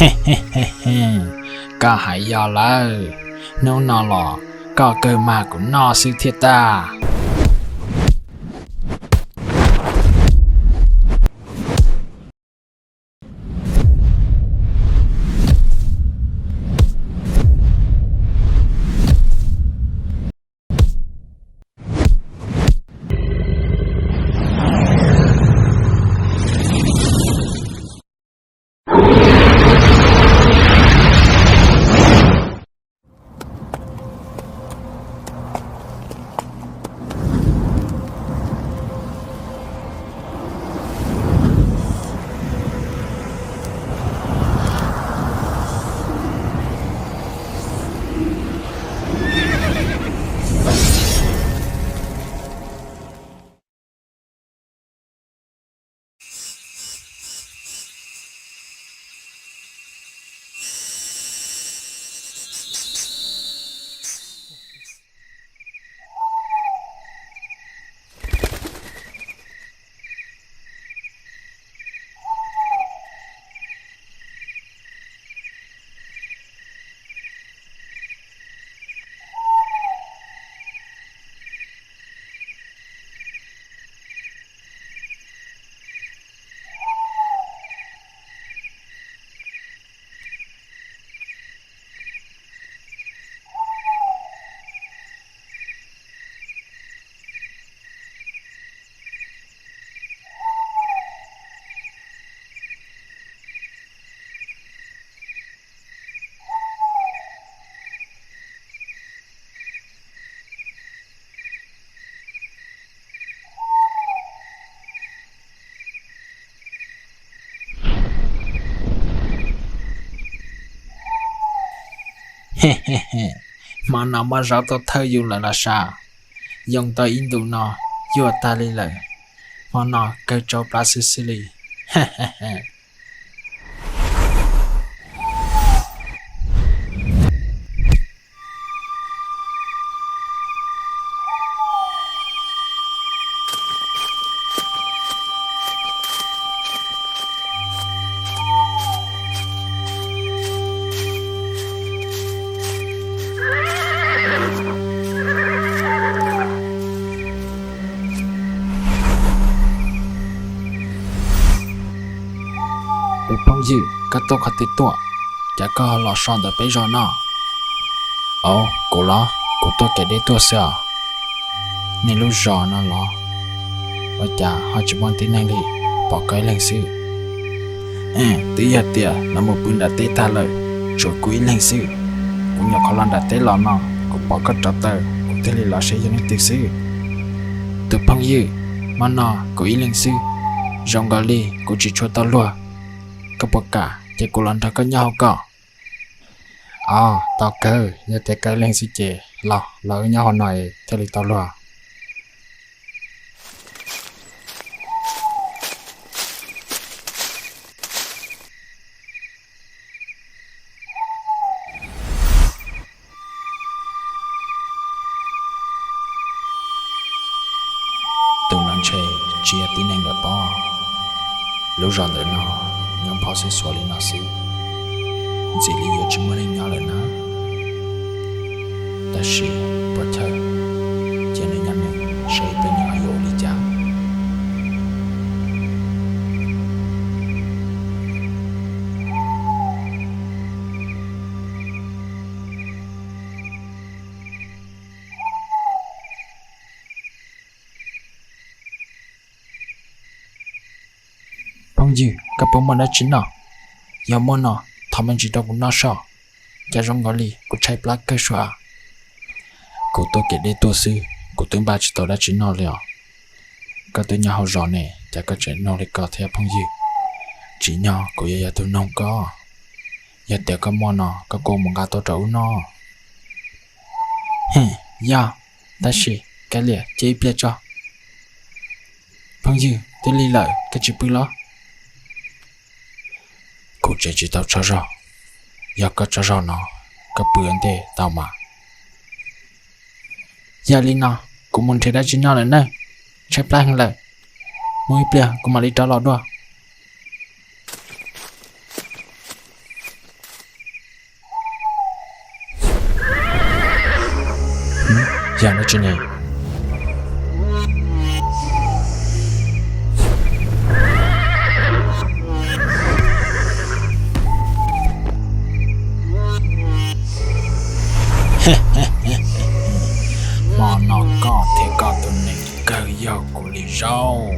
Koj hais yog lawm, hnub no los koj kawg mag kuv noj xwb thiaj tag. Hmo no muaj zaub tuaj thawj yus lawm los sav. Yoo tau ib ntus no yuag tag li lawm, hmo no kawg tsau plab xwb xwb li. Tus phooj ywg, koj tuaj qhov twg tuaj, cas koj ho los so ntawm peb zos no? Au, kuv los kuv tuaj kev deb tuaj xwb os. Nej lub zos no los ua cas ho tsis muaj tib neeg li, pom koj ib leeg xwb? Twb yog tias lawv mus pw nram teb tag lawm, tshuav kuv ib leeg xwb. Kuv nyuam qhuav los nram teb los no, kuv pom koj rauv taws, kuv thiaj li los saib yog leej twg xwb. Tus phooj ywg, hmo no kuv ib leeg xwb, zoo nkaus li kuv tsis tshua tau luag. Koj puas kam ces kuv los nrog koj nyob hauv ko? Os, tau kawg, yog tias koj ib leeg xwb ces los, los wb nyob hauv no thiaj li tau luag. Tus no ntshe tsis yog tib neeg lawm pob. Lub zos ntawm no nyob phom xwb xuav li no xwb, ntxim li yuav tsis muaj neeg nyob lawm na. Tab sis puas chawj, cia nws nyob nws saib tej nyob yuav ua li cas. Phooj ywg, koj puas muaj dab tsi noj? Yog muaj no, thov me ntsis rau kuv noj soj, cas zoo nkaus li kuv tshaib plab kawg sua. Kuv tuaj kev deb tuaj xwb, kuv twb npaj tsis tau dab tsi noj li os. Koj twb nyob hauv zos ne, cas koj tseem noog li ko thiab phooj ywg? Tsim nyog kuv yuav yog tus noog koj. Yog tias koj muaj no, koj kuj mus nqa tuaj rau wb noj. Hm, yog, tab sis kav liam cia ib pliag tso. Phooj ywg, twb lig lawm koj tsis pw los? Kuv tseem tsis tau tsaug zog, yog koj tsaug zog no, koj pw ua ntej tau mas. Yog li no, kuv mus nrhiav dab tsi noj lawm nawb, tshaib plab heev lawm, mus ib pliag kuv mam li rov los dua. Yog dab tsi ne? Hmo no koj thiab koj tus neeg kawg yog kuv li zaub.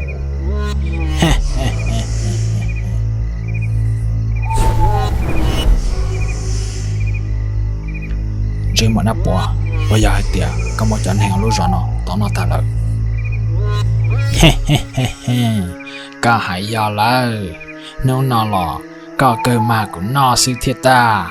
Ntsej muag nab puav, puas yog hais tias koj muab cov neeg hauv lub zos no tom noj tag lawm? Koj hais yog lawm, hnub no los koj kawg mag kuv noj xwb thiaj tag.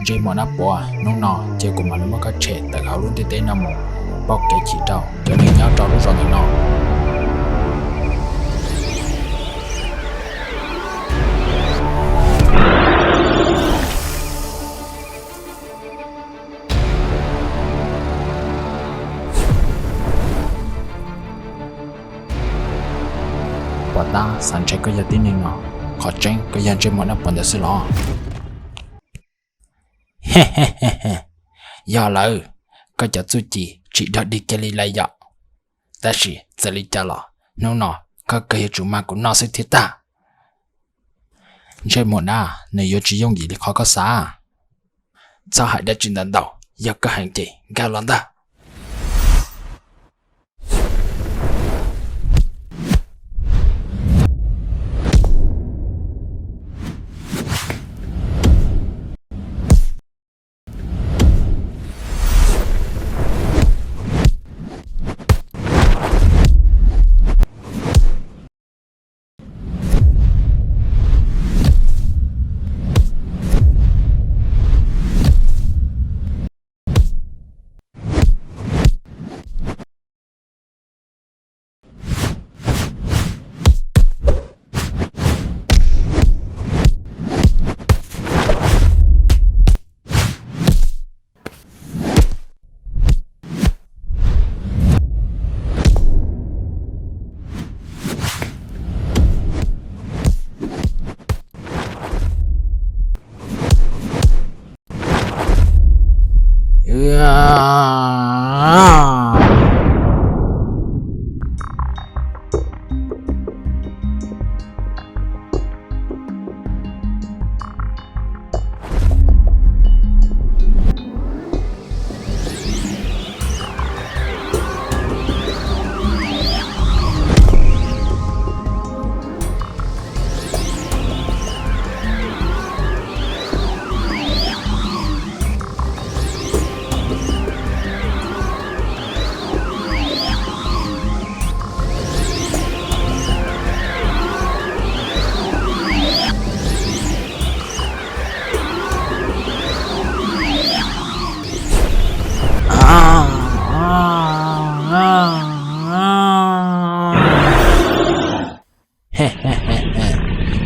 Ntsej muag nab puav, hnub no ces kuv mam li muab koj tshem tawm hauv lub ntiaj teb no mus, pauj kev chim rau cov neeg nyob rau lub zos ntawm no. Pom tab xav ntshe koj yog tib neeg no, qhov tseeb koj yog ntsej muag nab puav ntawd xwb los? Yog lawm, koj cov txuj ci tsis dog dig kiag li lawm yom. Tab sis txawm li cas los hnub no koj kawg yuav tsum mag kuv noj xwb thiaj tag. Ntsej muag dab, nws yuav tsis yooj yim li qhov koj xav. Txhob hais dab tsi ntau ntau, yog koj heev ces nkag los ntag.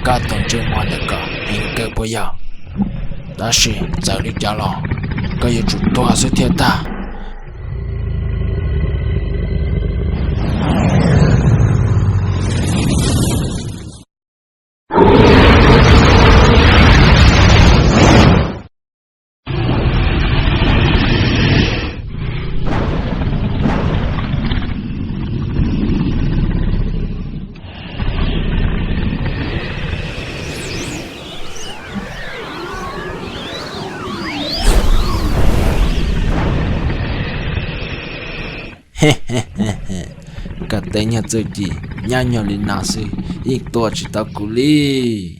Koj tus ntsej muag ntawm ko heev kawg puas yog? Tab sis txawm li cas los koj yuav tsum tuag xwb thiaj tag. Koj tej nyuag txuj ci nyob nyuag li no xwb yeej tua tsis tau kuv li.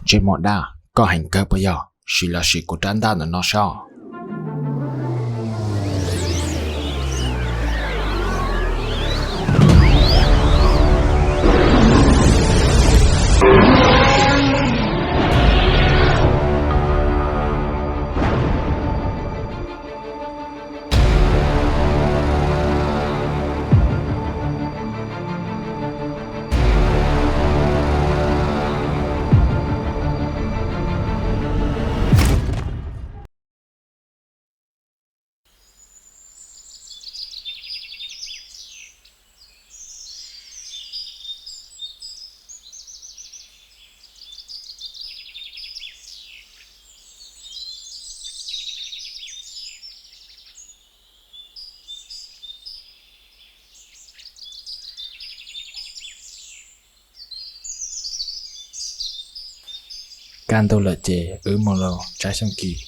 Ntsej muag dab, koj heev kawg puas yog? Sim los sim kuv rab ntaj ntawm no saib. Kaj ntug lawm ces wb mus los Tsab Xyooj Kis.